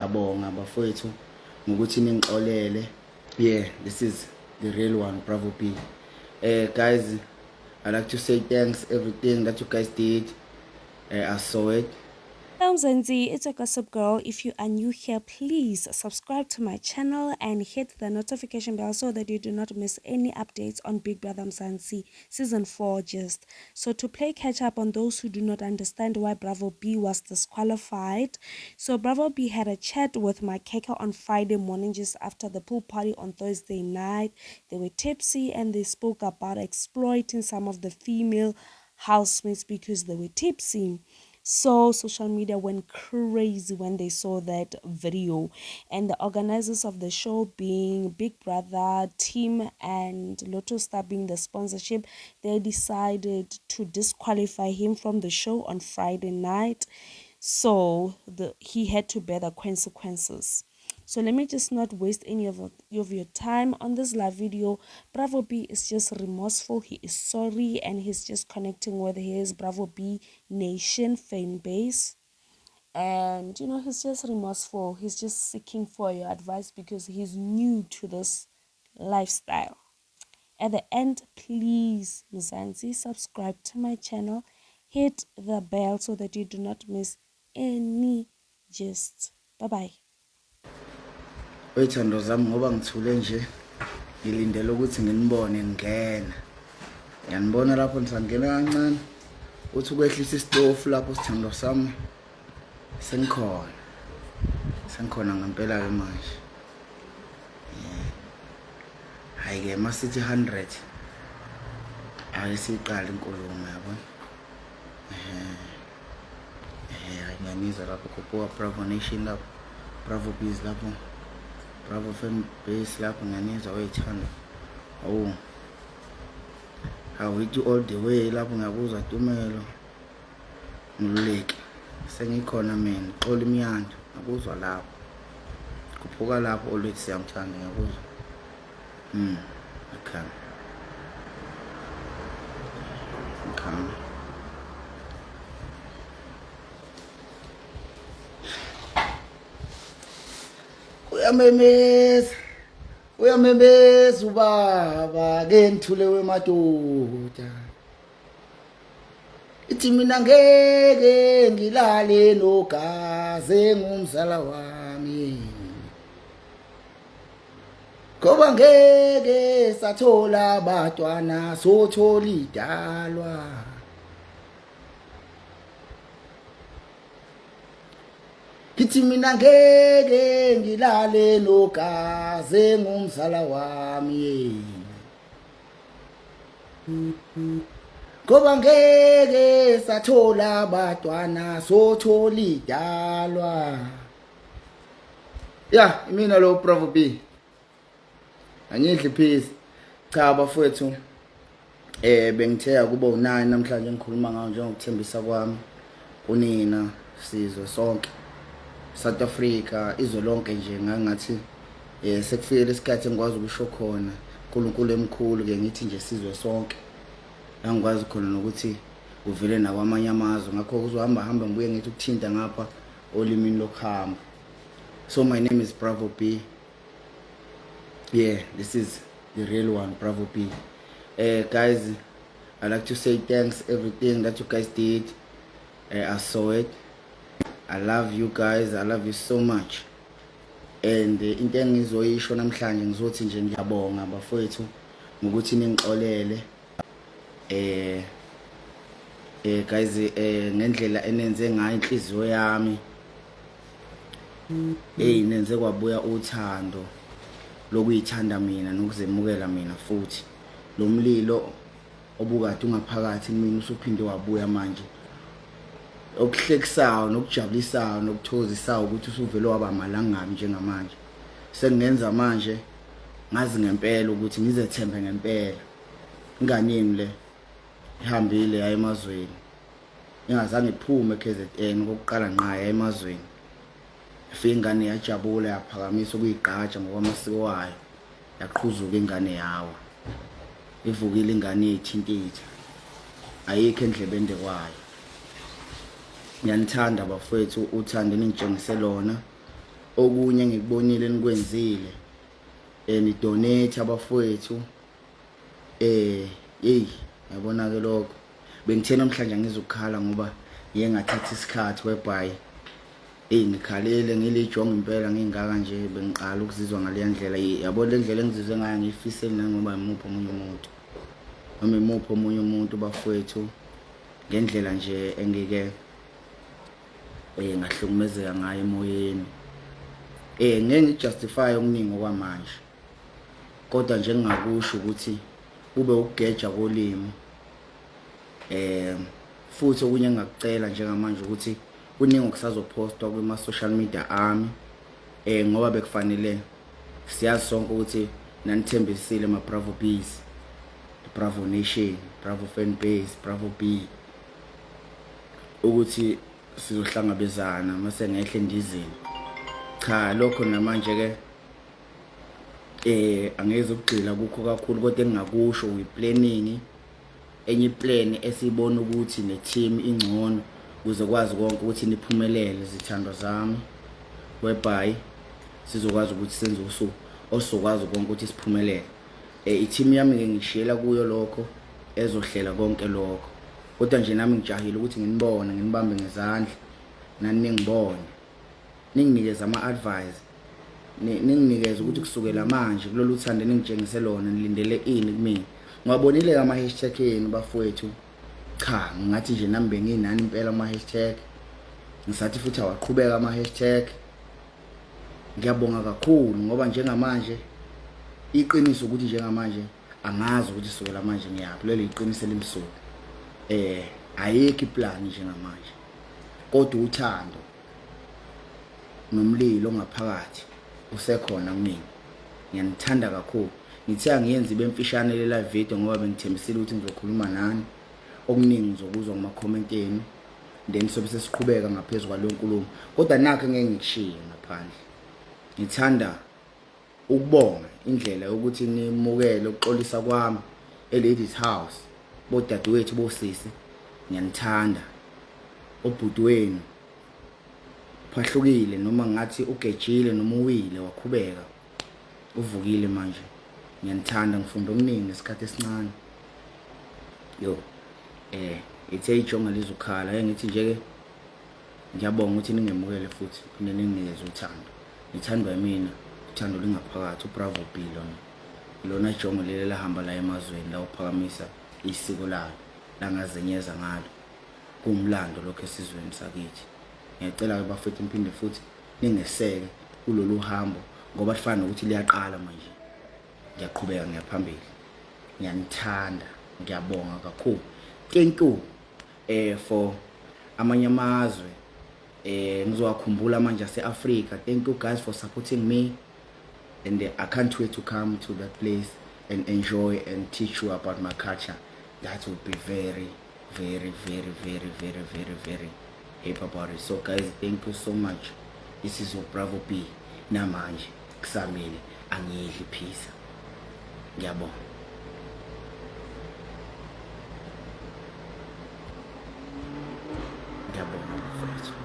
Ngiyabonga bafowethu ngokuthi ningixolele. Yeah, this is the real one, Bravo B. Guys, I like to say thanks everything that you guys did. I saw it. Hello Mzansi, it's a gossip girl. If you are new here, please subscribe to my channel and hit the notification bell so that you do not miss any updates on Big Brother Mzansi season 4 just. So to play catch up on those who do not understand why Bravo B was disqualified. So Bravo B had a chat with Makhekhe on Friday morning just after the pool party on Thursday night. They were tipsy and they spoke about exploiting some of the female housemates because they were tipsy. So social media went crazy when they saw that video, and the organizers of the show being Big Brother team and Lotustar being the sponsorship, they decided to disqualify him from the show on Friday night. So he had to bear the consequences. So let me just not waste any of your time on this live video. Bravo B is just remorseful. He is sorry and he's just connecting with his Bravo B Nation fan base. And you know, he's just remorseful. He's just seeking for your advice because he's new to this lifestyle. At the end, please, Mzansi, subscribe to my channel. Hit the bell so that you do not miss any gist. Bye-bye. Wey'thando zami ngoba ngithule nje ngilindele ukuthi nginibone ngingena. Ngiyanibona lapho nisangena kancane. Uthi ukwehlisa isitofu lapho sithandwa sami sengikhona. Sengikhona ngempela ke manje. Hayi ke masithi 100. Ake siqale inkulumo yabona. Eh ngiyanizwa lapho khuphuka Bravo Nation lapho. Bravo Bees lapho. Bravo Fan Base lapho ngiyanizwa weyithanda. Awu. Hawu ithi all the way lapho ngiyakuzwa Tumelo. Mluleki. Sengikhona mina xola imiyando ngiyakuzwa lapho. Khuphuka lapho olwethu siyamthanda ngiyakuzwa. Okay. Okay. Uyamemeza. Uyamemeza ubaba ke ngithule wemadoda. Ithi mina ngeke ngilale nogazi ngumzala wami. Ngoba ngeke sathola abatwana sothola idalwa. Ngithi mina ngeke ngilale nogazi ngumzala wami yena. Ngoba ngeke sathola abatwana sothola idalwa. Ya, imina lo Bravo B. Angidli peace. Cha bafowethu bengithe kuba u9 namhlanje ngikhuluma ngawo njengokuthembisa kwami kunina sizwe sonke. South Africa izwe lonke nje ngangathi sekufikele isikhathi engikwazi ukusho khona uNkulunkulu emkhulu ke ngithi nje sizwe sonke. La ngikwazi khona nokuthi kuvele nakwamanye amazwe ngakho kuzohamba hamba ngibuye ngithi ukuthinta ngapha olimini lokuhamba. So my name is Bravo B. Yeah, this is the real one, Bravo B. Guys, I like to say thanks everything that you guys did. I saw it. I love you guys. I love you so much. And into engizoyisho namhlanje ngizothi nje ngiyabonga bafowethu ngokuthi ningixolele. Guys, ngendlela enenze ngayo inhliziyo yami. Hey, nenze kwabuya uthando lokuyithanda mina nokuzemukela mina futhi. Lo mlilo obukade ungaphakathi kumina usuphinde wabuya manje. Okuhlekisayo nokujabulisayo nokuthokozisayo ukuthi usuvele waba amalangabi njengamanje. Sengingenza manje ngazi ngempela ukuthi ngizethembe ngempela. Ingane yenu le ihambile yaye emazweni. Ingazange iphume KZN kokuqala ngqa yaye emazweni. Ifika ingane yajabula yaphakamisa ukuyigqaja ngokwamasiko wayo. Yaqhuzuka ingane yawa. Ivukile ingane iyithintitha. Ayikho endlebeni kwayo. Ngiyanithanda bafowethu uthando eningitshengise lona. Okunye engikubonile nikwenzile ni donate abafowethu hey yabona ke lokho bengithe namhlanje ngizokhala ngoba ngiye ngathatha isikhathi whereby hey ngikhalele ngilijonga impela ngingaka nje bengiqala ukuzizwa ngaleya ndlela. Yabo le ndlela engizizwe ngayo ngiyifiseli nangoba imuphi omunye umuntu noma imuphi omunye umuntu bafowethu, ngendlela nje engike ngahlukumezeka ngayo emoyeni. Ngeke ngijustify okuningi okwamanje, kodwa nje ngingakusho ukuthi kube ukugeja kolimi. Futhi okunye engingakucela njengamanje ukuthi kuningi okusazopostwa kuma social media ami, ngoba bekufanele siyazi sonke ukuthi nanithembisile ma Bravo Bees, Bravo Nation, Bravo Fan Base, Bravo B, ukuthi sizohlangabezana mase ngehle endizeni. Cha, lokho namanje ke angeze ukugxila kukho kakhulu, kodwa engingakusho we planning enye iplan esibona ukuthi ne team ingcono kuze kwazi konke ukuthi niphumelele zithandwa zami, whereby sizokwazi ukuthi senze usuku osizokwazi konke ukuthi siphumelele. I-team yami ke ngishiyela kuyo lokho ezohlela konke lokho, kodwa nje nami ngijahile ukuthi nginibone, nginibambe ngezandla, nani ningibone, ninginikeze ama-advice, ninginikeze ukuthi kusukela manje kulolu thando eningitshengise lona nilindele ini kumina. Ngiwabonile ama-hashtag enu bafowethu. Cha, ngingathi nje nami benginani impela ama-hashtag, ngisathi futhi awaqhubeka ama-hashtag. Ngiyabonga kakhulu ngoba njengamanje iqiniso ukuthi njengamanje angazi ukuthi sukela manje ngiyaphi, lelo iqiniso elimsulwa. Ayikho iplan njengamanje, kodwa uthando nomlilo ongaphakathi usekhona kumina. Ngiyanithanda kakhulu. Ngithe angiyenzi ibe mfishane le live video ngoba bengithembisile ukuthi ngizokhuluma nani okuningi, ngizokuzwa kuma-comment enu, then sobe sesiqhubeka ngaphezu kwaleyo nkulumo. Kodwa nakho ngeke ngikushiye ngaphandle, ngithanda ukubonga indlela yokuthi nimukele ukuxolisa kwami e-Ladies House, bodadewethu, bosisi, ngiyanithanda. Obhuti wenu phahlukile noma ngathi ugejile noma uwile wakhubeka, uvukile manje. Ngiyanithanda, ngifunda okuningi ngesikhathi esincane. Yo, ithe ijonga lizukhala, ake ngithi nje ke ngiyabonga ukuthi ningemukele futhi phinde ninginikeze uthando. Nithandwa yimina, uthando lingaphakathi. UBravo B lona, lona jongo leli lahamba la emazweni la uphakamisa isiko lalo langazenyeza ngalo, kuwumlando lokho esizweni sakithi. Ngiyacela ke bafethu niphinde futhi ningeseke kulolu hambo ngoba lifana nokuthi liyaqala manje. Ngiyaqhubeka ngiyaphambili. Ngiyanithanda, ngiyabonga kakhulu. Thank you for amanye amazwe ngizowakhumbula manje ase-Africa. Thank you guys for supporting me, and I can't wait to come to that place and enjoy and teach you about my culture. That would be very, very, very, very, very, very, very happy about it. So guys, thank you so much. This is your Bravo B. Namanje kusamile angiyidli pizza. Ngiyabonga. Ngiyabonga bafowethu.